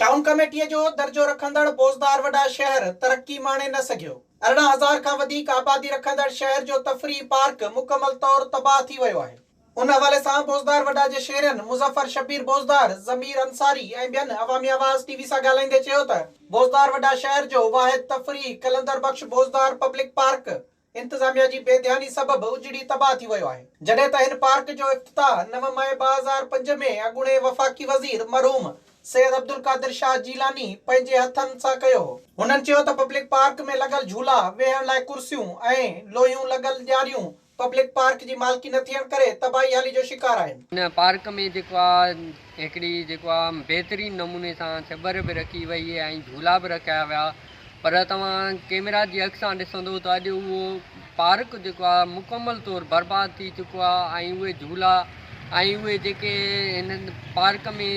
Town ڪميٽيء جو درجو رکندڙ بوزدار وڏا شهر ترقي ماڻي نه سگهيو. 18,000 کان وڌيڪ آبادي رکندڙ شهر جو تفريحي پارڪ مڪمل طور تباهه ٿي ويو آهي. ان حوالي سان بوزدار وڏا جي شهرين مظفر شبير بوزدار، ضمير انصاري ۽ ٻين عوامي آواز ٽي وي سان ڳالهائيندي چيو ته بوزدار وڏا شهر جو واحد تفريحي قلندر بخش بوزدار پبلڪ پارڪ انتظاميا جي بي ڌياني سبب اجڙي تباهه ٿي ويو آهي. جڏهن ته هن پارڪ جو افتتاح 9 مئي 2005 ۾ اڳوڻي وفاقي وزير مرحوم سيد عبدالقادر شاهه جيلاني پنهنجي هٿن سان ڪيو هو. هنن چيو ته پبلڪ پارڪ ۾ لڳل جهولا، ويهڻ لاء ڪرسيون ۽ لوهيون لڳل ڄاريون پبلڪ پارڪ جي مالڪي نه ٿيڻ ڪري تباهي حالي جو شڪار آهن. هن پارڪ ۾ جيڪو آ هڪڙي جيڪو آ بهترين نموني سان ڇٻر به رکي وئي ۽ جهولا به رکيا ويا پر توهان ڪيميرا جي اک سان ڏسندو ته اڄ اهو پارڪ جيڪو آهي مڪمل طور برباد ٿي چڪو آهي ۽ اهي جهولا ۽ اهي جيڪي هن پارڪ ۾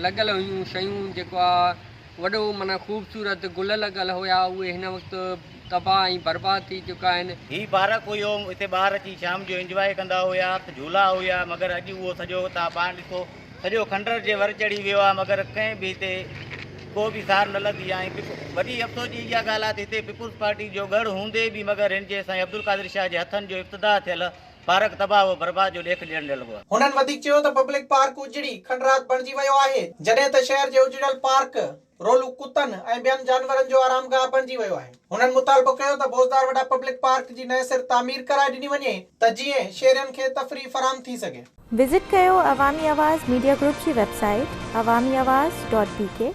لڳل هيون شيون جيڪو آهي وڏو معنيٰ خوبصورت گل لڳل هيا اهي هن وقت تباهه ۽ برباد ٿي چڪا آهن. هي پارڪ هيو اتي ٻار اچي شام جو انجواء ڪندا هيا جهولا هيا مگر اڄ اهو سڄو توهان پاڻ ڏسو سڄو کنڊر جي ور چڙهي ويو آهي مگر ڪنهن به هتي ڪو به سار نه لڌي آهي ۽ وڏي افسوس جي اها ڳالهه آهي ته هتي پيپلز پارٽي جو ڳڙهه هوندي به مگر هن جي سائين عبدالقادر شاهه جي هٿن جو افتتاح ٿيل پارڪ تباهه و برباد جو ڏيک ڏيڻ لڳو آهي. هنن وڌيڪ چيو ته پبلڪ پارڪ اجڙي کنڊرات بڻجي ويو آهي جڏهن ته شهر جي اجڙيل پارڪ رولو ڪتن ۽ ٻين جانورن جو آرامگاهه بڻجي ويو آهي. هنن مطالبو ڪيو ته بوزدار وڏا پبلڪ پارڪ جي نئين سر تعمير ڪرائي ڏني وڃي ته جيئن شهرين کي تفريح فراهم ٿي سگهي. وزٽ ڪيو عوامي آواز ميڊيا گروپ جي website Awami Awaz dot B K.